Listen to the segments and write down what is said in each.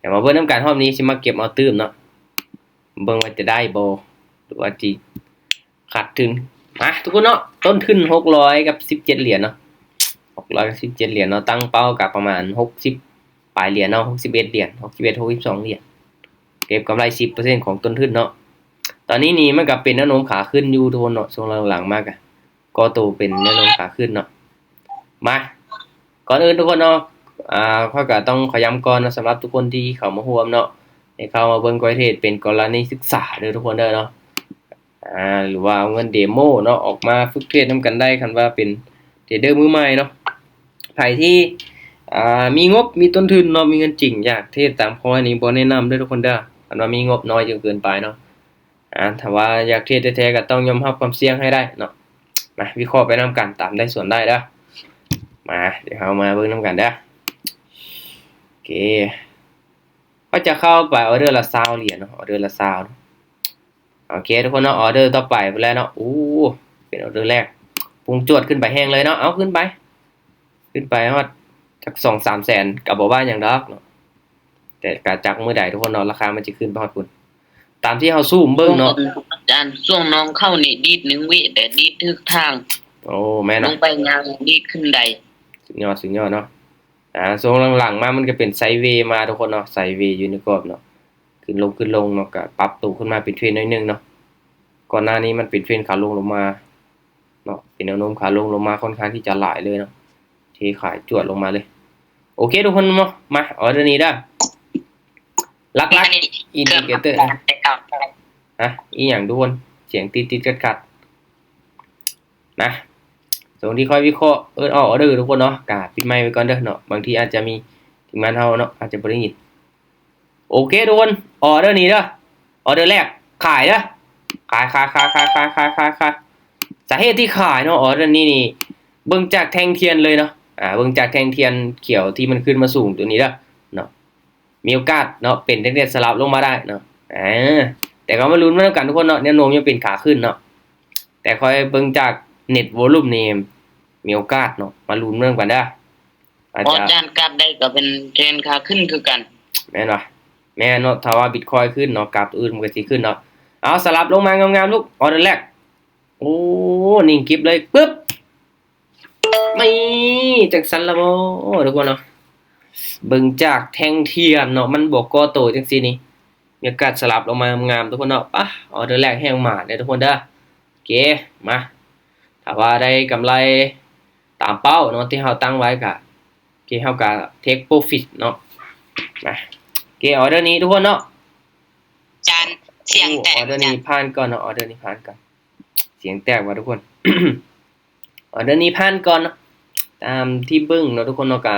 ດຽວມາເບິ່ງນຳກັນ ຮອບນີ້ຊິມາເກັບເອົາຕື່ມເນາະ ເບິ່ງວ່າຈະໄດ້ບໍ່ ຫຼືວ່າຊິຂາດທຶນ. ມາທຸກຄົນເນາະ ຕົ້ນທຶນຫົກຮ້ອຍກັບສິບເຈັດຫຼຽນເນາະ ຫົກຮ້ອຍກັບສິບເຈັດຫຼຽນເນາະ ຕັ້ງເປົ້າກໍປະມານຫົກສິບປາຍຫຼຽນເນາະ ຫົກສິບເອັດຫຼຽນ ຫົກສິບເອັດ ຫົກສິບສອງຫຼຽນ ເກັບກຳໄລສິບເປີເຊັນຂອງຕົ້ນທຶນເນາະ. ຕອນນີ້ນີ້ມັນກໍເປັນແນວໂນ້ມຂາຂຶ້ນຢູ່ທຸກຄົນເນາະ ຊ່ວງຫຼັງໆມາກໍ ກໍໂຕເປັນແນວໂນ້ມຂາຂຶ້ນເນາະ. ມາ ກ່ອນອື່ນທຸກຄົນເນາະ ອາ ຂ້ອຍກໍຕ້ອງຂໍຢ້ຳກ່ອນເນາະ ສຳລັບທຸກຄົນທີ່ເຂົ້າມາຮ່ວມເນາະ ໃຫ້ເຂົ້າມາເບິ່ງຂ້ອຍເທດເປັນກໍລະນີສຶກສາເດີທຸກຄົນເດີເນາະ ອາ ຫຼືວ່າເອົາເງິນເດໂມເນາະ ອອກມາຝຶກເທດນຳກັນໄດ້ ຄັນວ່າເປັນເທຣດເດີມືໃໝ່ເນາະ. ໃຜທີ່ ອາ ມີງົບ ມີຕົ້ນທຶນເນາະ ມີເງິນຈິງ ຢາກເທດຕາມຂ້ອຍນີ້ ບໍ່ແນະນຳເດີທຸກຄົນເດີ ຄັນວ່າມີງົບນ້ອຍຈົນເກີນໄປເນາະ. ອາ ຖ້າວ່າຢາກເທດແທ້ໆ ກໍຕ້ອງຍອມຮັບຄວາມສ່ຽງໃຫ້ໄດ້ເນາະ. ມາ ວິເຄາະໄປນຳກັນ ຕາມໄດ້ສ່ວນໄດ້ເດີ. ມາ ດຽວເຮົາມາເບິ່ງນຳກັນເດີ. ໂອເຄ ເຮົາຈະເຂົ້າໄປອໍເດີລະຊາວຫຼຽນເນາະ ອໍເດີລະຊາວເນາະ. ໂອເຄທຸກຄົນເນາະ ອໍເດີຕໍ່ໄປພຸ້ນແຫຼະເນາະ. ໂອ້ ເປັນອໍເດີແລກ ພຸ່ງຈວດຂຶ້ນໄປແຮງເລີຍເນາະ. ເອົາ ຂຶ້ນໄປ ຂຶ້ນໄປຮອດຈັກສອງສາມແສນ ກໍບໍ່ວ່າຫຍັງດອກເນາະ ແຕ່ກໍຈັກມື້ໃດທຸກຄົນເນາະ ລາຄາມັນຊິຂຶ້ນໄປຮອດພຸ້ນ ຕາມທີ່ເຮົາຊູມເບິ່ງເນາະ. ອາຈານ ຊ່ວງນ້ອງເຂົ້ານີ້ດີດໜຶ່ງວິ ແຕ່ດີດຖືກທາງ. ໂອ້ ແມ່ນ ລົງໄປຍ່າງດີດຂຶ້ນໄດ້. ສຸດຍອດ ສຸດຍອດເນາະ. ອາ ຊ່ວງຫຼັງໆມາມັນກໍເປັນໄຊເວມາທຸກຄົນເນາະ ໄຊເວຢູ່ໃນກອບເນາະ ຂຶ້ນລົງ ຂຶ້ນລົງເນາະ ກໍປັບໂຕຂຶ້ນມາເປັນເທຣນໜ້ອຍໜຶ່ງເນາະ. ກ່ອນໜ້ານີ້ມັນເປັນເທຣນຂາລົງລົງມາເນາະ ເປັນແນວໂນ້ມຂາລົງລົງມາຄ່ອນຂ້າງທີ່ຈະຫຼາຍເລີຍເນາະ ເທຂາຍຈວດລົງມາເລີຍ. ໂອເຄທຸກຄົນເນາະ ມາ ອໍເດີນີ້ເດີ ຫຼັກໆ ອິນດິເຄເຕີ ຮະ ອີ່ຫຍັງທຸກຄົນ ສຽງຕິດໆຂັດໆ ນະ ຊ່ວງທີ່ຂ້ອຍວິເຄາະ ເອີ້ນອອກອໍເດີທຸກຄົນເນາະ ກະປິດໄມໄວ້ກ່ອນເດີເນາະ ບາງທີອາດຈະມີທີມງານເຮົາເນາະ ອາດຈະບໍ່ໄດ້ຍິນ. ໂອເຄທຸກຄົນ ອໍເດີນີ້ເດີ ອໍເດີແລກ ຂາຍເດີ ຂາຍ ຂາຍ ຂາຍ. ສາເຫດທີ່ຂາຍເນາະ ອໍເດີນີ້ນີ້ ເບິ່ງຈາກແທ່ງທຽນເລີຍເນາະ ອາ ເບິ່ງຈາກແທ່ງທຽນຂຽວທີ່ມັນຂຶ້ນມາສູງຕົວນີ້ເດີເນາະ ມີໂອກາດເນາະ ເປັນແທ່ງທຽນສະຫຼັບລົງມາໄດ້ເນາະ ອາ ແຕ່ກໍມາລຸ້ນນຳກັນທຸກຄົນເນາະ ແນວໂນ້ມຍັງເປັນຂາຂຶ້ນເນາະ ແຕ່ຂ້ອຍເບິ່ງຈາກເນັດວອລຸມນີ້ ມີໂອກາດເນາະ ມາລຸ້ນນຳກັນເດີ. ອາດຈະ ອາຈານ ກັບໄດ້ກໍເປັນເທຣນຂາຂຶ້ນຄືກັນ ແມ່ນບໍ່? ແມ່ນເນາະ ຖ້າວ່າບິດຄອຍຂຶ້ນເນາະ ກາບອື່ນມັນກໍຊິຂຶ້ນເນາະ. ເອົາ ສະຫຼັບລົງມາງາມໆ ລູກ ອໍເດີແລກ ໂອ້ ນິ່ງກິບເລີຍ ປຶບ ນີ້ ຈັ່ງຊັ້ນລະບໍ ທຸກຄົນເນາະ ເບິ່ງຈາກແທ່ງທຽນເນາະ ມັນບໍ່ກໍ່ໂຕຈັ່ງຊີ້ນີ້ ມີໂອກາດສະຫຼັບລົງມາງາມໆ ທຸກຄົນເນາະ. ປະ ອໍເດີແລກແຮງໝານເດີທຸກຄົນເດີ. ໂອເຄ ມາ ຖ້າວ່າໄດ້ກຳໄລຕາມເປົ້າເນາະ ທີ່ເຮົາຕັ້ງໄວ້ກະ ໂອເຄ ເຮົາກະເທກໂປຣຟິດເນາະ. ມາ ໂອເຄ ອໍເດີນີ້ທຸກຄົນເນາະ ຈານ ສຽງແຕກ ອໍເດີນີ້ຜ່ານກ່ອນເນາະ ອໍເດີນີ້ຜ່ານກ່ອນ ສຽງແຕກວ່າທຸກຄົນ ອໍເດີນີ້ຜ່ານກ່ອນເນາະ. ຕາມທີ່ເບິ່ງເນາະທຸກຄົນເນາະ ກະ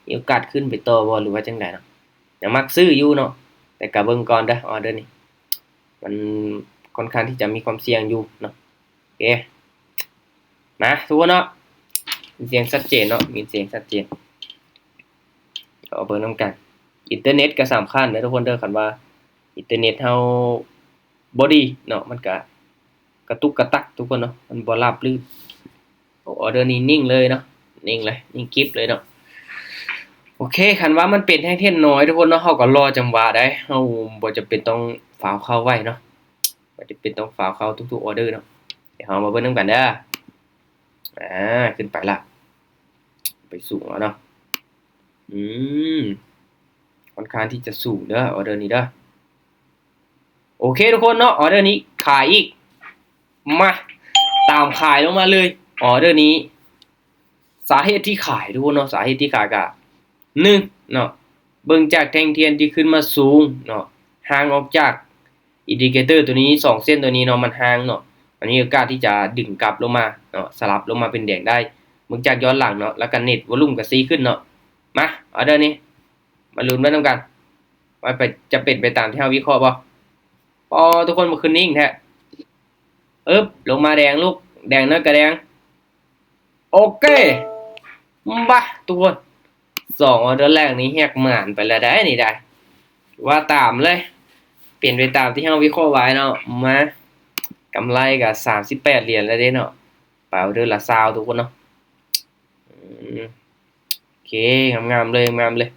ມີໂອກາດຂຶ້ນໄປຕໍ່ບໍ່ ຫຼືວ່າຈັ່ງໃດເນາະ ຍັງມັກຊື້ຢູ່ເນາະ ແຕ່ກະເບິ່ງກ່ອນເດີ ອໍເດີນີ້ ມັນຄ່ອນຂ້າງທີ່ຈະມີຄວາມສ່ຽງຢູ່ເນາະ. ໂອເຄ ມາທຸກຄົນເນາະ ມີສຽງຊັດເຈນເນາະ ມີສຽງຊັດເຈນ ເອົາເບິ່ງນຳກັນ. ອິນເຕີເນັດກໍສຳຄັນເດີທຸກຄົນເດີ ຄັນວ່າອິນເຕີເນັດເຮົາບໍ່ດີເນາະ ມັນກະກະຕຸກກະຕັກທຸກຄົນເນາະ ມັນບໍ່ລາບລື່ນ. ໂອ້ ອໍເດີນີ້ນິ່ງເລີຍເນາະ ນິ່ງເລີຍ ນິ່ງກິບເລີຍເນາະ. ໂອເຄ ຄັນວ່າມັນເປັນແທ່ງທຽນນ້ອຍທຸກຄົນເນາະ ເຮົາກໍລໍຈັງຫວະໄດ້ ເຮົາບໍ່ຈຳເປັນຕ້ອງຟ້າວເຂົ້າໄວເນາະ ບໍ່ຈຳເປັນຕ້ອງຟ້າວເຂົ້າທຸກໆອໍເດີເນາະ. ດຽວເຮົາມາເບິ່ງນຳກັນເດີ ອາ ຂຶ້ນໄປລະ ໄປສູງແລ້ວເນາະ ອືມ ຄ່ອນຂ້າງທີ່ຈະສູງເດີ ອໍເດີນີ້ເດີ. ໂອເຄທຸກຄົນເນາະ ອໍເດີນີ້ຂາຍອີກ ມາ ຕາມຂາຍລົງມາເລີຍ ອໍເດີນີ້. ສາເຫດທີ່ຂາຍທຸກຄົນເນາະ ສາເຫດທີ່ຂາຍກະ ໜຶ່ງເນາະ ເບິ່ງຈາກແທ່ງທຽນທີ່ຂຶ້ນມາສູງເນາະ ຫ່າງອອກຈາກອິນດິເຄເຕີຕົວນີ້ ສອງເສັ້ນຕົວນີ້ເນາະ ມັນຫ່າງເນາະ ມັນມີໂອກາດທີ່ຈະດຶງກັບລົງມາເນາະ ສະຫຼັບລົງມາເປັນແດງໄດ້ ເບິ່ງຈາກຍ້ອນຫຼັງເນາະ ແລ້ວກະເນັດວອລຸມກະຊີ້ຂຶ້ນເນາະ. ມາ ອໍເດີນີ້ ມາລຸ້ນໄປນຳກັນ ວ່າໄປ ຈະເປັນໄປຕາມທີ່ເຮົາວິເຄາະບໍ່? ອໍ ທຸກຄົນ ມັນຄືນິ່ງແທ້ ອຶບ ລົງມາແດງລູກ ແດງໜ້ອຍກະແດງ ໂອເຄ ບາ ທຸກຄົນ ສອງອໍເດີແລກນີ້ແຮກໝານໄປແລ້ວໄດ໋ນີ້ໄດ໋ ວ່າຕາມເລີຍ ເປັນໄປຕາມທີ່ເຮົາວິເຄາະໄວ້ເນາະ. ມາ ກຳໄລກະສາມສິບແປດຫຼຽນແລ້ວເດ້ເນາະ ໄປອໍເດີລະຊາວທຸກຄົນເນາະ. ອືມ ໂອເຄ ງາມໆເລີຍ ງາມໆເລີຍ.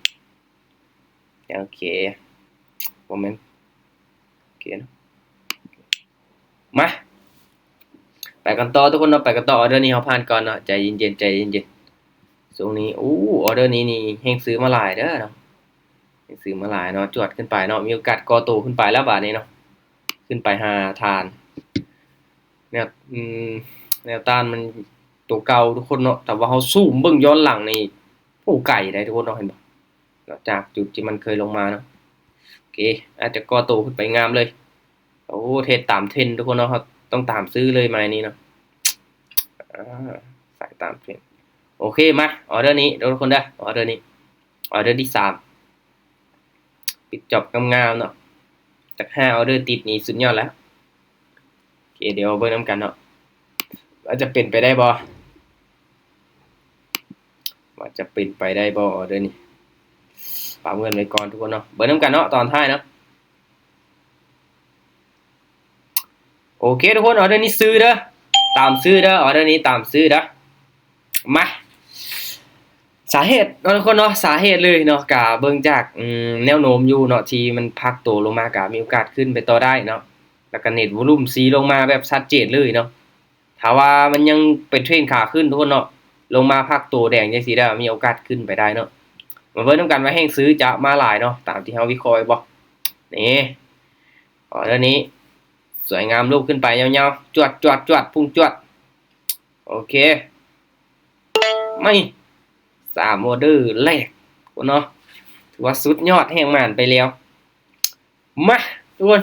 ແນ ໂອເຄ ບໍ່ແມ່ນ ໂອເຄເນາະ ມາ ໄປກັນຕໍ່ທຸກຄົນເນາະ ໄປກັນຕໍ່ ອອເດີນີ້ເຮົາຜ່ານກ່ອນເນາະ ໃຈເຢັນໆ ໃຈເຢັນໆ ຊ່ວງນີ້ ໂອ້ ອອເດີນີ້ນີ້ແຮງຊື້ມາຫຼາຍເດີເນາະ ແຮງຊື້ມາຫຼາຍເນາະ ຈວດຂຶ້ນໄປເນາະ ມີໂອກາດກໍ່ໂຕຂຶ້ນໄປແລ້ວບາດນີ້ເນາະ ຂຶ້ນໄປຫາຖານ ແນວ ອືມ ແນວຕ້ານມັນໂຕເກົ່າທຸກຄົນເນາະ ແຕ່ວ່າເຮົາຊູມເບິ່ງຍ້ອນຫຼັງນີ້ ໂອ້ ໄກໄດ໋ທຸກຄົນເນາະ ເຫັນບໍ່? ເນາະ ຈາກຈຸດທີ່ມັນເຄີຍລົງມາເນາະ ໂອເຄ ອາດຈະກໍ່ໂຕຂຶ້ນໄປງາມເລີຍ ໂອ້ ເທຣດຕາມເທຣນທຸກຄົນເນາະ ເຮົາຕ້ອງຕາມຊື້ເລີຍໄມ້ນີ້ເນາະ ອາ ສາຍຕາມເທຣນ ໂອເຄ ມາ ອອເດີນີ້ເດີທຸກຄົນເດີ ອອເດີນີ້ ອອເດີທີສາມ ປິດຈອບງາມໆເນາະ ຈັກຫ້າອອເດີຕິດນີ້ສຸດຍອດແລ້ວ ໂອເຄ ດຽວເບິ່ງນຳກັນເນາະ ວ່າຈະເປັນໄປໄດ້ບໍ່ ວ່າຈະເປັນໄປໄດ້ບໍ່ ອອເດີນີ້ ປະເມີນໄວ້ກ່ອນທຸກຄົນເນາະ ເບິ່ງນຳກັນເນາະ ຕອນທ້າຍເນາະ ໂອເຄທຸກຄົນ ອອເດີນີ້ຊື້ເດີ ຕາມຊື້ເດີ ອອເດີນີ້ຕາມຊື້ເດີ ມາ ສາເຫດເນາະທຸກຄົນເນາະ ສາເຫດເລີຍເນາະ ກະເບິ່ງຈາກ ອືມ ແນວໂນ້ມຢູ່ເນາະ ທີ່ມັນພັກໂຕລົງມາ ກະມີໂອກາດຂຶ້ນໄປຕໍ່ໄດ້ເນາະ ແລ້ວກະເນັດວອລຸ່ມສີລົງມາແບບຊັດເຈນເລີຍເນາະ ຖ້າວ່າມັນຍັງເປັນເທຣນຂາຂຶ້ນທຸກຄົນເນາະ ລົງມາພັກໂຕແດງຈັ່ງຊີ້ແລ້ວ ມີໂອກາດຂຶ້ນໄປໄດ້ເນາະ ມາເບິ່ງນຳກັນວ່າແຮງຊື້ຈະມາຫຼາຍເນາະ ຕາມທີ່ເຮົາວິເຄາະໄວ້ບໍ່ ນີ້ ອໍເດີນີ້ ສວຍງາມ ລູບຂຶ້ນໄປຍາວໆ ຈວດ ຈວດ ຈວດ ພຸ່ງຈວດ ໂອເຄ ໄໝ ສາມອອເດີແລກເນາະ ຖືວ່າສຸດຍອດແຮງໝານໄປແລ້ວ ມາທຸກຄົນ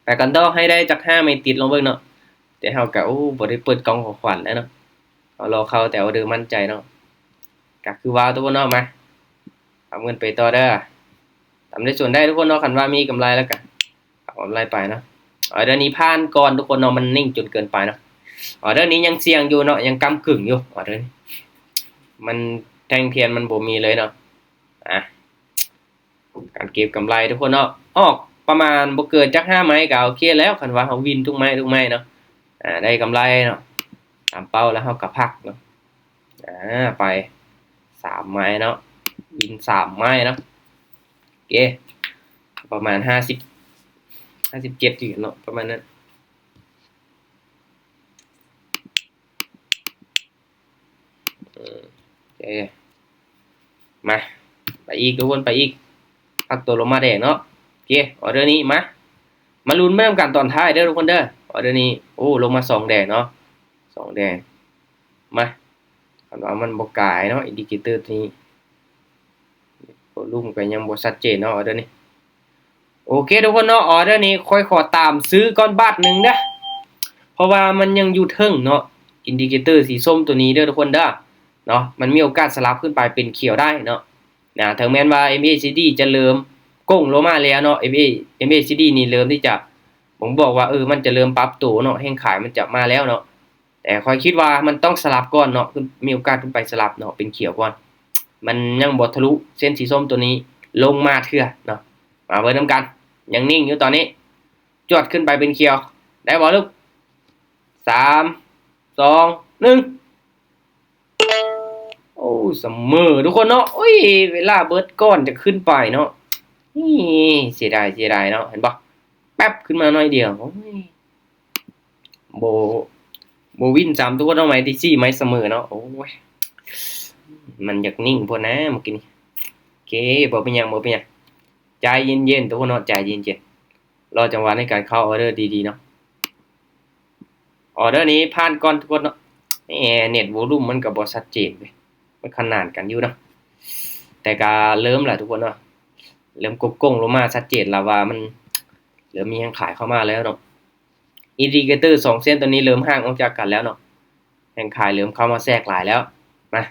ໄປກັນຕໍ່ ໃຫ້ໄດ້ຈັກຫ້າໄມ້ຕິດລອງເບິ່ງເນາະ ແຕ່ເຮົາກະ ໂອ້ ບໍ່ໄດ້ເປີດກ່ອງຂອງຂວັນແລ້ວເນາະ ເຮົາລໍເຂົ້າແຕ່ອອເດີໝັ້ນໃຈເນາະ ກະຄືວ່າທຸກຄົນເນາະ ມາ ທຳເງິນໄປຕໍ່ເດີ ທຳໄດ້ສ່ວນໄດ້ທຸກຄົນເນາະ ຄັນວ່າມີກຳໄລແລ້ວກະເອົາກຳໄລໄປເນາະ ອອເດີນີ້ຜ່ານກ່ອນທຸກຄົນເນາະ ມັນນິ່ງຈົນເກີນໄປເນາະ ອອເດີນີ້ຍັງສ່ຽງຢູ່ເນາະ ຍັງກ້ຳກຶ່ງຢູ່ ອອເດີນີ້ ມັນແທ່ງທຽນມັນບໍ່ມີເລີຍເນາະ ອາ ການເກັບກຳໄລທຸກຄົນເນາະ ອອກປະມານບໍ່ເກີນຈັກຫ້າໄມ້ກະໂອເຄແລ້ວ ຄັນວ່າເຮົາວິນທຸກໄມ້ ທຸກໄມ້ເນາະ ອາ ໄດ້ກຳໄລເນາະ ຕາມເປົ້າແລ້ວເຮົາກະພັກເນາະ ອາ ໄປສາມໄມ້ເນາະ ວິນສາມໄມ້ເນາະ ໂອເຄ ປະມານຫ້າສິບ ຫ້າສິບເຈັດຢູ່ເນາະ ປະມານນັ້ນ ເອີ ໂອເຄ ມາ ໄປອີກທຸກຄົນ ໄປອີກ ພັກໂຕລົງມາແດງເນາະ ໂອເຄ ອອເດີນີ້ ມາ ມາລຸ້ນໄປນຳກັນຕອນທ້າຍເດີທຸກຄົນເດີ ອອເດີນີ້ ໂອ້ ລົງມາສອງແດງເນາະ ສອງແດງ ມາ ຄັນວ່າມັນບໍ່ກາຍເນາະ ອິນດິເຄເຕີນີ້ ວອລຸ່ມກະຍັງບໍ່ຊັດເຈນເນາະ ອອເດີນີ້ ໂອເຄທຸກຄົນເນາະ ອອເດີນີ້ຂ້ອຍຂໍຕາມຊື້ກ່ອນບາດໜຶ່ງເດີ ເພາະວ່າມັນຍັງຢູ່ເທິງເນາະ ອິນດິເຄເຕີສີສົ້ມໂຕນີ້ເດີທຸກຄົນເດີ ເນາະ ມັນມີໂອກາດສະຫຼັບຂຶ້ນໄປເປັນຂຽວໄດ້ເນາະ ນະ ເຖິງແມ່ນວ່າ ເອັມເອຊີດີ ຈະເລີ່ມໂກ່ງລົງມາແລ້ວເນາະ ເອັມເອ ເອັມເອຊີດີ ນີ້ເລີ່ມທີ່ຈະບົ່ງບອກວ່າ ເອີ ມັນຈະເລີ່ມປັບໂຕເນາະ ແຮງຂາຍມັນຈະມາແລ້ວເນາະ ແຕ່ຂ້ອຍຄິດວ່າມັນຕ້ອງສະຫຼັບກ່ອນເນາະ ຄືມີໂອກາດຂຶ້ນໄປສະຫຼັບເນາະ ເປັນຂຽວກ່ອນ ມັນຍັງບໍ່ທະລຸເສັ້ນສີສົ້ມໂຕນີ້ລົງມາເທື່ອເນາະ ມາເບິ່ງນຳກັນ ຍັງນິ່ງຢູ່ຕອນນີ້ ຈວດຂຶ້ນໄປເປັນຂຽວ ໄດ້ບໍ່ລູກ ສາມ ສອງ ໜຶ່ງ ໂອ້ ສະເໝີທຸກຄົນເນາະ ໂອ້ຍ ເວລາເບິດກ່ອນຈະຂຶ້ນໄປເນາະ ນີ້ ເສຍດາຍ ເສຍດາຍເນາະ ເຫັນບໍ່ ແປັບຂຶ້ນມາໜ້ອຍດຽວ ໂອ້ຍ ບໍ່ ບໍ່ວິນຊ້ຳທຸກຄົນເນາະ ໄມ້ທີສີ່ ໄມ້ສະເໝີເນາະ ໂອ້ຍ ມັນຢາກນິ່ງໂພດນະເມື່ອກີ້ນີ້ ໂອເຄ ບໍ່ເປັນຫຍັງ ບໍ່ເປັນຫຍັງ ໃຈເຢັນໆ ທຸກຄົນເນາະ ໃຈເຢັນໆ ລໍຈັງຫວະໃນການເຂົ້າອອເດີດີໆເນາະ ອອເດີນີ້ຜ່ານກ່ອນທຸກຄົນເນາະ ແໝ ເນັດວອລຸ່ມມັນກະບໍ່ຊັດເຈນເວີຍ ມັນຂະໜານກັນຢູ່ເນາະ ແຕ່ກະເລີ່ມລະທຸກຄົນເນາະ ເລີ່ມກົບກົ້ງລົງມາຊັດເຈນລະວ່າມັນເລີ່ມມີແຮງຂາຍເຂົ້າມາແລ້ວເນາະ ອິນດິເຄເຕີສອງເສັ້ນໂຕນີ້ເລີ່ມຫ່າງອອກຈາກກັນແລ້ວເນາະ ແຮງຂາຍເລີ່ມເຂົ້າມາແຊກຫຼາຍແລ້ວ ມາ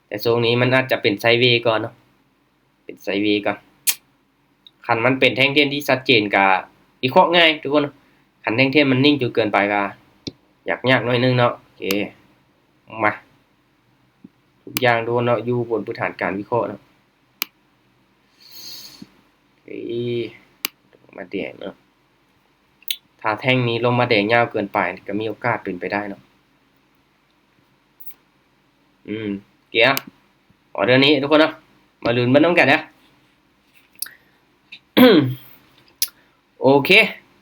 ແຕ່ຊ່ວງນີ້ມັນອາດຈະເປັນໄຊເວກ່ອນເນາະ ເປັນໄຊເວກ່ອນ ຄັນມັນເປັນແທ່ງທຽນທີ່ຊັດເຈນກະວິເຄາະງ່າຍທຸກຄົນ ຄັນແທ່ງທຽນມັນນິ່ງຈົນເກີນໄປກະຍາກໆໜ້ອຍໜຶ່ງເນາະ ໂອເຄ ມາ ທຸກຢ່າງທຸກຄົນເນາະ ຢູ່ບົນພື້ນຖານການວິເຄາະເນາະ ໂອເຄ ລົງມາແດງເນາະ ຖ້າແທ່ງນີ້ລົງມາແດງຍາວເກີນໄປ ກະມີໂອກາດເປັນໄປໄດ້ເນາະ ອືມ ໂອເຄ ອອເດີນີ້ທຸກຄົນເນາະ ມາລຸ້ນເບິ່ງນຳກັນເດີ ໂອເຄ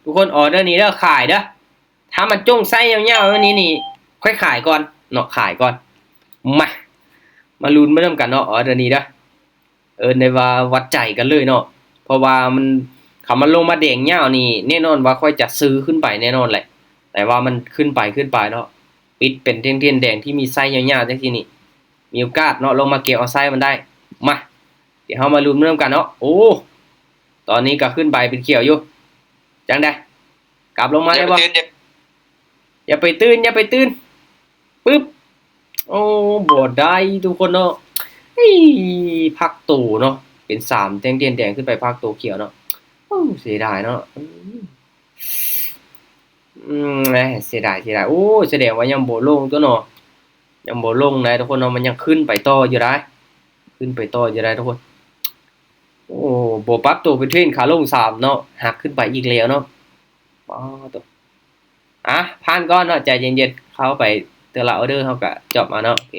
ທຸກຄົນ ອໍເດີນີ້ເດີ ຂາຍເດີ. ຖ້າມັນຈົ່ງໄຊຍາວໆແບບນີ້ນີ້ ຂ້ອຍຂາຍກ່ອນເນາະ ຂາຍກ່ອນ. ມາ ມາລຸ້ນໄປນຳກັນເນາະ ອໍເດີນີ້ເດີ. ເອີ້ນໄດ້ວ່າວັດໃຈກັນເລີຍເນາະ ເພາະວ່າມັນ ຄັນມັນລົງມາແດງຍາວນີ້ ແນ່ນອນວ່າຂ້ອຍຈະຊື້ຂຶ້ນໄປແນ່ນອນແຫຼະ. ແຕ່ວ່າມັນຂຶ້ນໄປ ຂຶ້ນໄປເນາະ ປິດເປັນທ່ຽງໆແດງທີ່ມີໄຊຍາວໆ ຈັ່ງຊີ້ນີ້ ມີໂອກາດເນາະ ລົງມາເກັບເອົາໄຊມັນໄດ້. ມາ ດຽວເຮົາມາລຸ້ນນຳກັນເນາະ. ໂອ້ ຕອນນີ້ກໍຂຶ້ນໄປເປັນຂຽວຢູ່. ຈັ່ງໃດ? ກັບລົງມາໄດ້ບໍ່? ຢ່າໄປຕື່ນ ຢ່າໄປຕື່ນ ຢ່າໄປຕື່ນ. ປຶບ ໂອ້ ບໍ່ໄດ້ທຸກຄົນເນາະ. ເອີ ພັກໂຕເນາະ ເປັນສາມແທ່ງທຽນແດງ ຂຶ້ນໄປພັກໂຕຂຽວເນາະ. ໂອ້ ເສຍດາຍເນາະ. ອືມ ອືມ ເສຍດາຍ ເສຍດາຍ. ໂອ້ ສະແດງວ່າຍັງບໍ່ລົງຕົວະເນາະ ຍັງບໍ່ລົງໄດ໋ທຸກຄົນເນາະ. ມັນຍັງຂຶ້ນໄປຕໍ່ຢູ່ໄດ໋ ຂຶ້ນໄປຕໍ່ຢູ່ໄດ໋ທຸກຄົນ. ໂອ້ ບໍ່ປັບໂຕເປັນເທຣນຂາລົງສາມເນາະ ຫັກຂຶ້ນໄປອີກແລ້ວເນາະ. ປາດໂຕ ອ່ະ ຜ່ານກ່ອນເນາະ ໃຈເຢັນໆ ເຂົ້າໄປແຕ່ລະອໍເດີເຮົາກະຈອບເອົາເນາະ. ໂອເຄ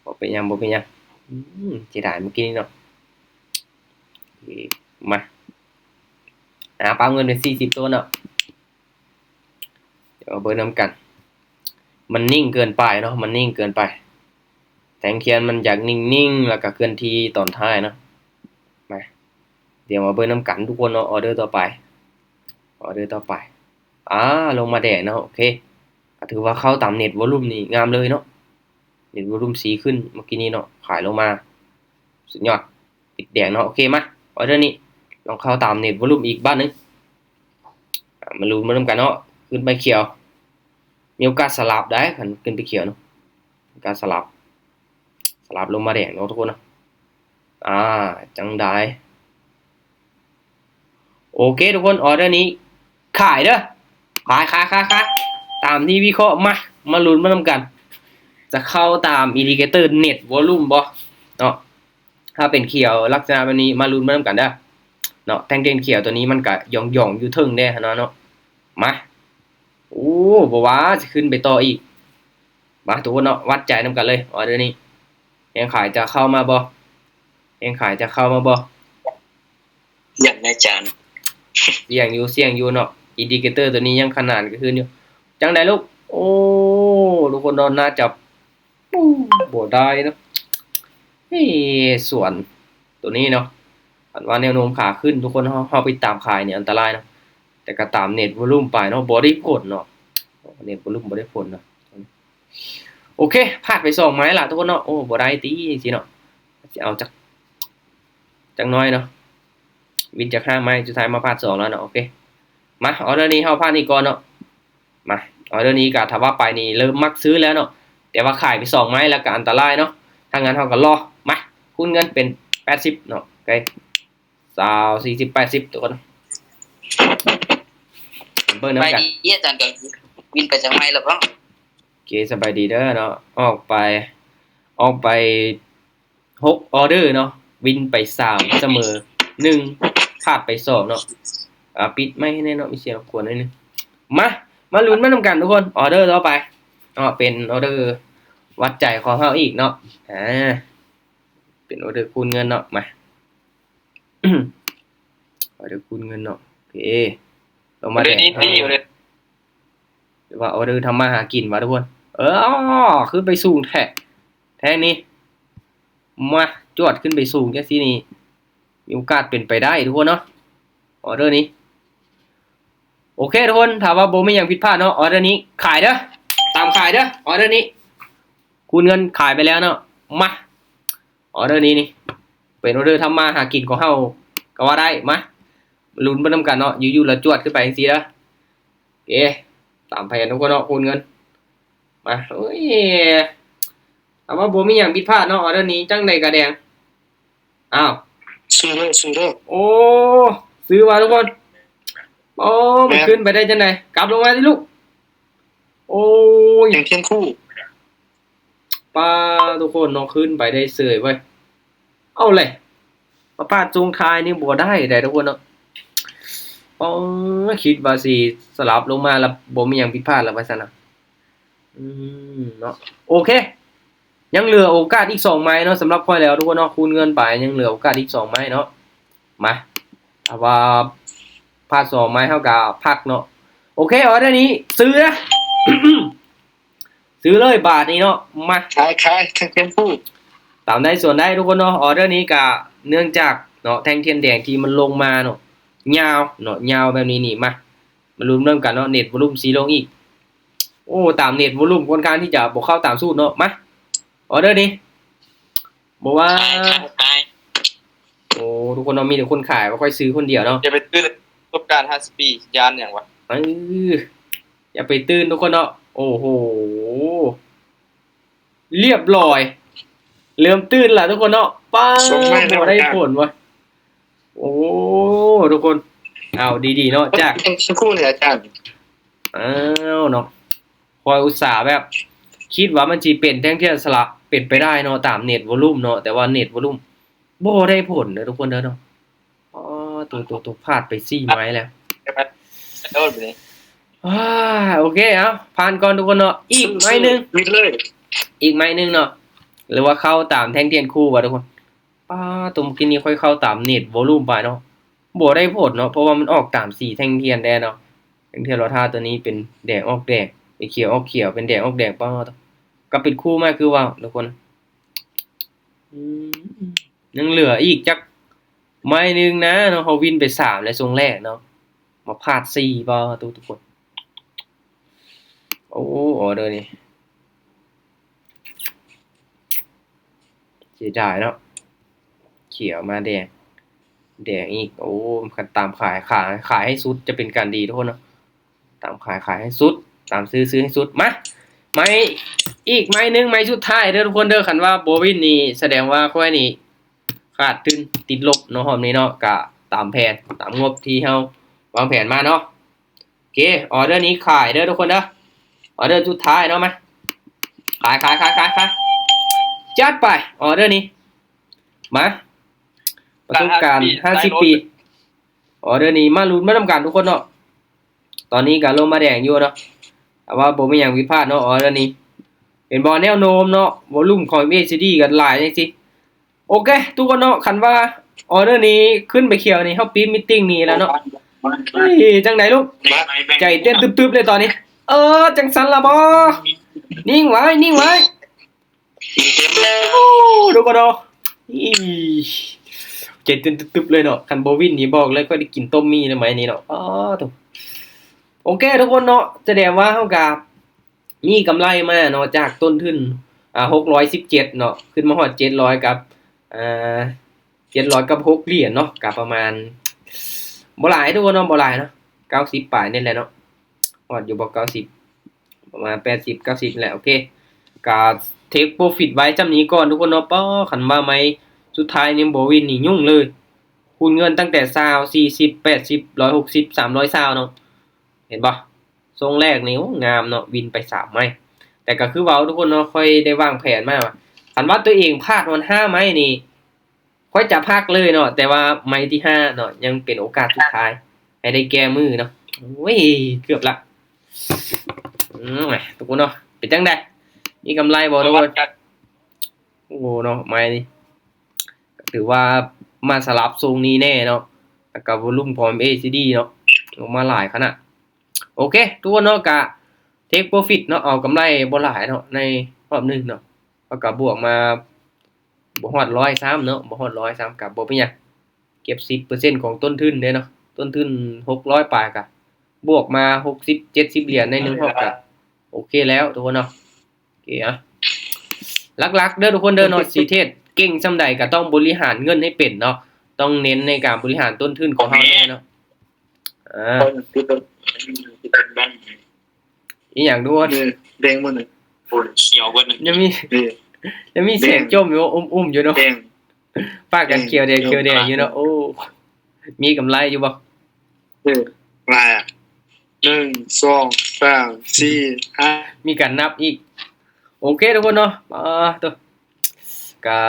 ບໍ່ເປັນຫຍັງ ບໍ່ເປັນຫຍັງ. ອືມ ເສຍດາຍມື້ກີ້ນີ້ເນາະ. ໂອເຄ ມາ ອ່າ ປັບເງິນເປັນສີ່ສິບໂຕເນາະ. ດຽວມາເບິ່ງນຳກັນ. ມັນນິ່ງເກີນໄປເນາະ ມັນນິ່ງເກີນໄປ. ແທ່ງທຽນມັນຢາກນິ່ງໆ ແລ້ວກະເຄື່ອນທີ່ຕອນທ້າຍເນາະ. ມາ ດຽວມາເບິ່ງນຳກັນທຸກຄົນເນາະ. ອໍເດີຕໍ່ໄປ ອໍເດີຕໍ່ໄປ. ອ່າ ລົງມາແດງເນາະ. ໂອເຄ ກໍຖືວ່າເຂົ້າຕາມເນັດວອລຸ່ມນີ້ງາມເລີຍເນາະ. ເນັດວອລຸ່ມສີ່ຂຶ້ນເມື່ອກີ້ນີ້ເນາະ ຂາຍລົງມາ ສຸດຍອດ ປິດແດງເນາະ. ໂອເຄ ມາ ອໍເດີນີ້ ລອງເຂົ້າຕາມເນັດວອລຸ່ມອີກບາດໜຶ່ງ. ອ່າ ມາລຸ້ນມານຳກັນເນາະ. ຂຶ້ນໄປຂຽວ ມີໂອກາດສະຫຼັບໄດ໋ ຄັນຂຶ້ນໄປຂຽວເນາະ ໂອກາດສະຫຼັບ ສະຫຼັບລົງມາແດງເນາະທຸກຄົນເນາະ. ອ່າ ຈັ່ງໃດ? ໂອເຄທຸກຄົນ ອໍເດີນີ້ຂາຍເດີ ຂາຍ ຂາຍ ຂາຍ ຂາຍ ຕາມທີ່ວິເຄາະ. ມາ ມາລຸ້ນມານຳກັນ ຈະເຂົ້າຕາມອິນດິເຄເຕີເນັດວອລຸ່ມບໍ່ເນາະ. ຖ້າເປັນຂຽວລັກສະນະແບບນີ້ ມາລຸ້ນມານຳກັນເດີເນາະ. ແທ່ງທຽນຂຽວຕົວນີ້ມັນກະຢອງໆຢູ່ເທິງແດ່ຫັ້ນນະເນາະ. ມາ ໂອ້ ບໍ່ວ່າຊິຂຶ້ນໄປຕໍ່ອີກ. ມາທຸກຄົນເນາະ ວັດໃຈນຳກັນເລີຍ ອໍເດີນີ້ ແຮງຂາຍຈະເຂົ້າມາບໍ່? ແຮງຂາຍຈະເຂົ້າມາບໍ່? ຢ່າງແນ່ໃຈ ສ່ຽງຢູ່ ສ່ຽງຢູ່ເນາະ. ອິນດິເຄເຕີຕົວນີ້ຍັງຂະໜານກະຄືນຢູ່. ຈັ່ງໃດລູກ? ໂອ້ ທຸກຄົນເນາະ ໜ້າຈະ ໂອ້ ບໍ່ໄດ້ເນາະ. ເອີ ສ່ວນຕົວນີ້ເນາະ ຄັນວ່າແນວໂນ້ມຂາຂຶ້ນ ທຸກຄົນ ເຮົາ ເຮົາໄປຕາມຂາຍນີ້ອັນຕະລາຍເນາະ. ແຕ່ກໍຕາມເນັດວອລຸ່ມໄປເນາະ ບໍ່ໄດ້ຜົນເນາະ ເນັດວອລຸ່ມບໍ່ໄດ້ຜົນເນາະ. ໂອເຄ ພາດໄປສອງໄມ້ລະທຸກຄົນເນາະ. ໂອ້ ບໍ່ໄດ້ຕິ ຈັ່ງຊີ້ເນາະ ຊິເອົາຈັກ ຈັກໜ້ອຍເນາະ ວິນຈັກຫ້າໄມ້ ສຸດທ້າຍມາພາດສອງແລ້ວເນາະ. ໂອເຄ ມາ ອໍເດີນີ້ເຮົາພາດນີ້ກ່ອນເນາະ. ມາ ອໍເດີນີ້ກະຖ້າວ່າໄປນີ້ເລີ່ມມັກຊື້ແລ້ວເນາະ ແຕ່ວ່າຂາຍໄປສອງໄມ້ແລ້ວກະອັນຕະລາຍເນາະ. ຖ້າຊັ້ນເຮົາກໍລໍ ມາ ຄູນເງິນເປັນແປດສິບເນາະ. ໂອເຄ ຊາວ ສີ່ສິບ ແປດສິບ ທຸກຄົນ ເບິ່ງນຳກັນ. ສະບາຍດີອາຈານ ກະວິນໄປຈັກໄມ້ແລ້ວບໍ່? ໂອເຄ ສະບາຍດີເດີເນາະ. ອອກໄປ ອອກໄປຫົກອໍເດີເນາະ ວິນໄປສາມ ສະເໝີໜຶ່ງ ພາດໄປສອງເນາະ. ອ່າ ປິດໄມໃຫ້ແນ່ເນາະ ມີສຽງລົບກວນໜ້ອຍໜຶ່ງ. ມາ ມາລຸ້ນມານຳກັນທຸກຄົນ ອໍເດີຕໍ່ໄປເນາະ ເປັນອໍເດີວັດໃຈຂອງເຮົາອີກເນາະ. ອ່າ ເປັນອໍເດີຄູນເງິນເນາະ. ມາ ອໍເດີຄູນເງິນເນາະ. ໂອເຄ ລົງມາແດງ ຫຼືວ່າອໍເດີທຳມາຫາກິນວ່າທຸກຄົນ. ເອີ ຂຶ້ນໄປສູງແທ້ ແທ່ງນີ້ ມາ ຈວດຂຶ້ນໄປສູງຈັ່ງຊີ້ນີ້ ມີໂອກາດເປັນໄປໄດ້ທຸກຄົນເນາະ ອໍເດີນີ້. ໂອເຄທຸກຄົນ ຖ້າວ່າບໍ່ມີຫຍັງຜິດພາດເນາະ ອໍເດີນີ້ຂາຍເດີ ຕາມຂາຍເດີ ອໍເດີນີ້ ຄູນເງິນຂາຍໄປແລ້ວເນາະ. ມາ ອໍເດີນີ້ນີ້ ເປັນອໍເດີທຳມາຫາກິນຂອງເຮົາກໍວ່າໄດ້. ມາ ມາລຸ້ນໄປນຳກັນເນາະ ຢູ່ໆລະຈວດຂຶ້ນໄປຈັ່ງຊີ້ເດີ. ເອ ຕາມແຜນທຸກຄົນເນາະ ຄູນເງິນ. ມາ ໂອ້ຍ ຖ້າວ່າບໍ່ມີຫຍັງຜິດພາດເນາະ ອໍເດີນີ້ຈັ່ງໃດກະແດງ. ອ້າວ ຊື້ເດີ ຊື້ເດີ. ໂອ້ ຊື້ວ່າທຸກຄົນ. ໂອ້ ມັນຂຶ້ນໄປໄດ້ຈັ່ງໃດ? ກັບລົງມາຕິລູກ. ໂອ້ຍ ແທ່ງທຽນຄູ່. ປ້າ ທຸກຄົນເນາະ ຂຶ້ນໄປໄດ້ເສີຍເວີ້ຍ. ເອົາແຫຼະ ມາພາດຊ່ວງທ້າຍນີ້ບໍ່ໄດ້ໃດ໋ທຸກຄົນເນາະ. ປ້າ ຄິດວ່າຊິສະຫຼັບລົງມາແລ້ວບໍ່ມີຫຍັງຜິດພາດແລ້ວວ່າຊັ້ນນະ. ອືມ ເນາະ ໂອເຄ ຍັງເຫຼືອໂອກາດອີກສອງໄມ້ເນາະ ສຳລັບຂ້ອຍແລ້ວທຸກຄົນເນາະ ຄູນເງິນໄປ ຍັງເຫຼືອໂອກາດອີກສອງໄມ້ເນາະ. ມາ ຖ້ ຖ້າວ່າພາດສອງມາ ເຮົາກໍພັກເນາະ. ໂອເຄ ອໍເດີນີ້ຊື້ ຊື້ເລີຍບາດນີ້ເນາະ. ມາ ຂາຍ ຂາຍ ເທັງທຽນຄູ່ ຕາມໄດ້ສ່ວນໄດ້ທຸກຄົນເນາະ. ອໍເດີນີ້ກະເນື່ອງຈາກເນາະ ແທ່ງທຽນແດງທີ່ມັນລົງມາເນາະ ຍາວເນາະ ຍາວແບບນີ້ນີ້. ມາ ມາລຸ້ນນຳກັນເນາະ ເນັດວອລຸມຊິລົງອີກ. ໂອ້ ຕາມເນັດວອລຸມຄ່ອນຂ້າງທີ່ຈະບໍ່ເຂົ້າຕາມສູດເນາະ. ມາ ອໍເດີນີ້ ບໍ່ວ່າ ຂາຍ ຂາຍ ຂາຍ. ໂອ້ ທຸກຄົນເນາະ ມີແຕ່ຄົນຂາຍ ບໍ່ຄ່ອຍຊື້ຄົນດຽວເນາະ. ຢ່າໄປຕື່ນ ປະສົບການຫ້າສິບປີ ຢ້ານຫຍັງວະ. ເອີ ຢ່າໄປຕື່ນທຸກຄົນເນາະ. ໂອ້ໂຫ ລຽບລ້ອຍ ເລີ່ມຕື່ນລະທຸກຄົນເນາະ. ປ້າ ບໍ່ໄດ້ຜົນວະ. ໂອ້ ທຸກຄົນ ເອົາດີໆເນາະ ຈາກ ເປັນຄູນີ້ອາຈານ. ອ້າວເນາະ ຂ້ອຍອຸດສາແບບຄິດວ່າມັນຊິເປັນແທ່ງທຽນສະຫຼະ ເປັນໄປໄດ້ເນາະ ຕາມເນັດວອລຸມເນາະ ແຕ່ວ່າເນັດວອລຸມບໍ່ໄດ້ຜົນເດີທຸກຄົນເດີເນາະ. ອໍ ໂຕ ໂຕ ໂຕ ພາດໄປສີ່ໄມ້ແລ້ວ. ໂດນໄປເລີຍ. ອາ ໂອເຄ ເອົາ ຜ່ານກ່ອນທຸກຄົນເນາະ. ອີກໄມ້ໜຶ່ງ ວິດເລີຍ ອີກໄມ້ໜຶ່ງເນາະ ຫຼືວ່າເຂົ້າຕາມແທ່ງທຽນຄູ່ວ່າທຸກຄົນ. ປ້າ ຕົວເມື່ອກີ້ນີ້ຂ້ອຍເຂົ້າຕາມເນັດວອລຸມໄປເນາະ ບໍ່ໄດ້ຜົນເນາະ ເພາະວ່າມັນອອກຕາມສີແທ່ງທຽນແດ່ເນາະ. ແທ່ງທຽນລອດທ້າຍຕົວນີ້ເປັນແດງອອກແດງ ເປັນຂຽວອອກຂຽວ ເປັນແດງອອກແດງ. ປ້າ ກໍເປັນຄູ່ມາຄືວ່າທຸກຄົນ. ອືມ ຍັງເຫຼືອອີກຈັກໄມ້ໜຶ່ງນະເນາະ ເຮົາວິນໄປສາມແລ້ວຊົງແລກເນາະ ມາພາດສີ່ບໍ່ ທຸກຄົນ. ໂອ້ ອໍເດີນີ້ ເສຍດາຍເນາະ ຂຽວມາແດງ ແດງອີກ. ໂອ້ ຄັນຕາມຂາຍ ຂາຍ ຂາຍໃຫ້ສຸດຈະເປັນການດີທຸກຄົນເນາະ. ຕາມຂາຍ ຂາຍໃຫ້ສຸດ ຕາມຊື້ ຊື້ໃຫ້ສຸດ. ມາ ໄມ້ ອີກໄມ້ໜຶ່ງ ໄມ້ສຸດທ້າຍເດີທຸກຄົນເດີ. ຄັນວ່າບໍ່ວິນນີ້ສະແດງວ່າຂ້ອຍນີ້ຂາດທຶນ ຕິດລົບເນາະ ຮອບນີ້ເນາະ. ກະຕາມແຜນ ຕາມງົບທີ່ເຮົາວາງແຜນມາເນາະ. ໂອເຄ ອໍເດີນີ້ຂາຍເດີທຸກຄົນເດີ ອໍເດີສຸດທ້າຍເນາະ. ມາ ຂາຍ ຂາຍ ຂາຍ ຂາຍ ຂາຍ ຈັດໄປ ອໍເດີນີ້. ມາ ປະສົບການຫ້າສິບປີ ອໍເດີນີ້ມາລຸ້ນມານຳກັນທຸກຄົນເນາະ. ຕອນນີ້ກໍລົງມາແດງຢູ່ເນາະ ແຕ່ວ່າບໍ່ມີຫຍັງຜິດພາດເນາະ. ອໍເດີນີ້ເຫັນບໍ່ ແນວໂນ້ມເນາະ ວອລຸມຂອງເອັມເອຊີດີກໍຫຼາຍຈັ່ງຊີ້. ໂອເຄ ທຸກຄົນເນາະ ຄັນວ່າອໍເດີນີ້ຂຶ້ນໄປຂຽວນີ້ ເຮົາປິດມີດຕິ້ງໜີແລ້ວເນາະ. ເຮີ້ຍ ຈັ່ງໃດລູກ ໃຈເຕັ້ນຕຶບໆເລີຍຕອນນີ້. ເອີ ຈັ່ງຊັ້ນລະບໍ ນິ່ງໄວ້ ນິ່ງໄວ້. ໂອ້ ທຸກຄົນເນາະ ອີ ໃຈເຕັ້ນຕຶບໆເລີຍເນາະ. ຄັນບໍ່ວິນນີ້ບອກເລີຍ ຂ້ອຍໄດ້ກິນຕົ້ມໝີ່ແລ້ວໄໝນີ້ເນາະ. ອໍ ໂຕ ໂອເຄ ທຸກຄົນເນາະ ສະແດງວ່າເຮົາກະມີກຳໄລມາເນາະ ຈາກຕົ້ນທຶນ ອ່າ ຫົກຮ້ອຍສິບເຈັດເນາະ ຂຶ້ນມາຮອດເຈັດຮ້ອຍກັບ ອ່າ ເຈັດຮ້ອຍກັບຫົກຫຼຽນເນາະ ກະປະມານ ບໍ່ຫຼາຍທຸກຄົນເນາະ ບໍ່ຫຼາຍເນາະ ເກົ້າສິບປາຍນີ້ແຫຼະເນາະ. ຮອດຢູ່ບໍ່ ເກົ້າສິບ ປະມານແປດສິບ ເກົ້າສິບແຫຼະ. ໂອເຄ ກະເທັກໂປຣຟິດໄວ້ຊ່ຳນີ້ກ່ອນທຸກຄົນເນາະ. ປ້າ ຄັນວ່າໄມ້ສຸດທ້າຍນີ້ບໍ່ວິນນີ້ຫຍຸ້ງເລີຍ ຄູນເງິນຕັ້ງແຕ່ຊາວ ສີ່ສິບ ແປດສິບ ຮ້ອຍຫົກສິບ ສາມຮ້ອຍຊາວເນາະ. ເຫັນບໍ່ ຊົງແລກນີ້ ໂອ້ ງາມເນາະ ວິນໄປສາມໄມ້. ແຕ່ກໍຄືເວົ້າທຸກຄົນເນາະ ຂ້ອຍໄດ້ວາງແຜນມາວ່າ ຄັນວ່າຕົວເອງພາດຮອດຫ້າໄມ້ນີ້ ຂ້ອຍຈະພັກເລີຍເນາະ ແຕ່ວ່າໄມ້ທີຫ້າເນາະ ຍັງເປັນໂອກາດສຸດທ້າຍ ໃຫ້ໄດ້ແກ້ມືເນາະ. ໂອ້ຍ ເກືອບລະ ອືມ ທຸກຄົນເນາະ ເປັນຈັ່ງໃດ ມີກຳໄລບໍ່ທຸກຄົນ? ໂອ້ເນາະ ໄມ້ນີ້ກໍຖືວ່າມາສະຫຼັບຊົງນີ້ແນ່ເນາະ ແລ້ວກໍວອລຸມຂອງເອັມເອຊີດີເນາະ ລົງມາຫຼາຍຂະໜາດ. ໂອເຄ ທຸກຄົນເນາະ ກະເທັກໂປຣຟິດເນາະ ເອົາກຳໄລບໍ່ຫຼາຍເນາະ ໃນຮອບໜຶ່ງເນາະ ເຮົາກໍບວກມາ ບໍ່ຮອດຮ້ອຍຊ້ຳເນາະ ບໍ່ຮອດຮ້ອຍຊ້ຳ ກໍບໍ່ເປັນຫຍັງ ເກັບສິບເປີເຊັນຂອງຕົ້ນທຶນເດ້ເນາະ ຕົ້ນທຶນຫົກຮ້ອຍປາຍ ກໍບວກມາຫົກສິບ ເຈັດສິບຫຼຽນໃນໜຶ່ງຮອບ ກໍໂອເຄແລ້ວທຸກຄົນເນາະ. ໂອເຄ ອະ ຫຼັກໆເດີທຸກຄົນເດີເນາະ ຊິເທຣດເກັ່ງສ່ຳໃດກໍຕ້ອງບໍລິຫານເງິນໃຫ້ເປັນເນາະ ຕ້ອງເນັ້ນໃນການບໍລິຫານຕົ້ນທຶນຂອງເຮົາແນ່ເນາະ. ອາ ອີ່ຫຍັງດ້ວຍ ແດງໝົດ ໂອ້ຍ ຂຽວເບິດ ຍັງມີ ຍັງມີສຽງຈົ່ມຢູ່ ອຸ້ມໆຢູ່ເນາະ ປາກກັນຂຽວແດງ ຂຽວແດງຢູ່ເນາະ. ໂອ້ ມີກຳໄລຢູ່ບໍ່? ເອີ ຫຼາຍອະ ໜຶ່ງ ສອງ ສາມ ສີ່ ຫ້າ ມີການນັບອີກ. ໂອເຄທຸກຄົນເນາະ ອ່າ ໂຕ ກະ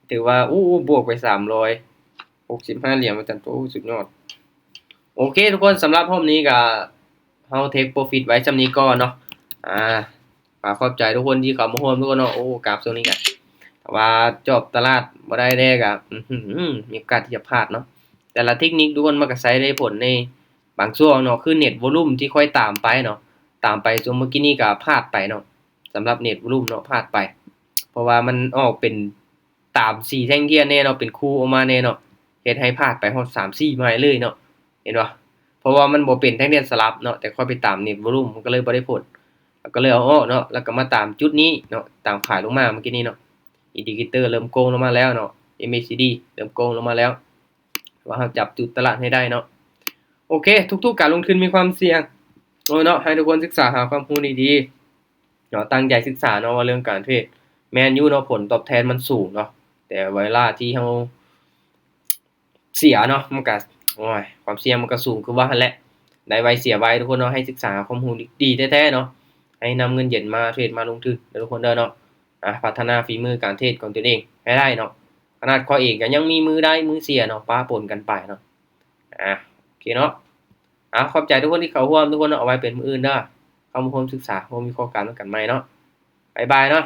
ຖືວ່າ ໂອ້ ບວກໄປສາມຮ້ອຍຫົກສິບຫ້າຫຼຽນວ່າຊັ້ນ ໂອ້ ສຸດຍອດ. ໂອເຄທຸກຄົນ ສຳລັບຮອບນີ້ກະ ເຮົາເທັກໂປຣຟິດໄວ້ຊ່ຳນີ້ກ່ອນເນາະ. ອ່າ ກໍຂອບໃຈທຸກຄົນທີ່ເຂົ້າມາຮ່ວມທຸກຄົນເນາະ. ໂອ້ ກາບຊ່ວງນີ້ກະ ຖ້າວ່າຈອບຕະຫຼາດບໍ່ໄດ້ແດ່ກະ ອືຫື ມີໂອກາດທີ່ຈະພາດເນາະ. ແຕ່ລະເທັກນິກທຸກຄົນມັນກໍໃຊ້ໄດ້ຜົນໃນບາງຊ່ວງເນາະ ຄື net volume ທີ່ຂ້ອຍຕາມໄປເນາະ ຕາມໄປຊ່ວງເມື່ອກີ້ນີ້ກໍພາດໄປເນາະ ສຳລັບ net volume ເນາະ ພາດໄປ ເພາະວ່າມັນອອກເປັນຕາມສີແທ່ງທຽນແນ່ເນາະ ເປັນຄູ່ອອກມາແນ່ເນາະ ເຮັດໃຫ້ພາດໄປຮອດສາມສີ່ໄມ້ເລີຍເນາະ ເຫັນບໍ່? ເພາະວ່າມັນບໍ່ເປັນແທ່ງທຽນສະຫຼັບເນາະ ແຕ່ຂ້ອຍໄປຕາມ net volume ມັນກໍເລີຍບໍ່ໄດ້ຜົນ ແລ້ວກໍເລີຍເອົາອອກເນາະ ແລ້ວກໍມາຕາມຈຸດນີ້ເນາະ ຕາມຂາຍລົງມາເມື່ອກີ້ນີ້ເນາະ indicator ເລີ່ມໂກງລົງມາແລ້ວເນາະ MACD ເລີ່ມໂກງລົງມາແລ້ວ ວ່າເຮົາຈັບຈຸດຕະຫຼາດໃຫ້ໄດ້ເນາະ ໂອເຄ ທຸກໆການລົງທຶນມີຄວາມສ່ຽງ ໂອ້ຍເນາະ ໃຫ້ທຸກຄົນສຶກສາຫາຄວາມຮູ້ດີໆເນາະ ຕັ້ງໃຈສຶກສາເນາະ ວ່າເລື່ອງການເທຣດ ແມ່ນຢູ່ເນາະ ຜົນຕອບແທນມັນສູງເນາະ ແຕ່ເວລາທີ່ເຮົາເສຍເນາະ ມັນກະ ໂອ້ຍ ຄວາມສ່ຽງມັນກະສູງຄືວ່າຫັ້ນແຫຼະ ໄດ້ໄວເສຍໄວທຸກຄົນເນາະ ໃຫ້ສຶກສາຫາຄວາມຮູ້ດີໆແທ້ໆເນາະ ໃຫ້ນຳເງິນເຢັນມາເທຣດມາລົງທຶນເດີທຸກຄົນເດີເນາະ ອາ ພັດທະນາຝີມືການເທຣດຂອງຕົນເອງໃຫ້ໄດ້ເນາະ ຂະໜາດຂ້ອຍເອງກໍຍັງມີມື້ໄດ້ມື້ເສຍເນາະ ປະປົນກັນໄປເນາະ ອາ ໂອເຄເນາະ ອາ ຂອບໃຈທຸກຄົນທີ່ເຂົ້າຮ່ວມທຸກຄົນເນາະ ເອົາໄວ້ເປັນມື້ອື່ນເດີ ເຂົ້າມາຮ່ວມສຶກສາ ຮ່ວມວິເຄາະການນຳກັນໃໝ່ເນາະ ບາຍບາຍເນາະ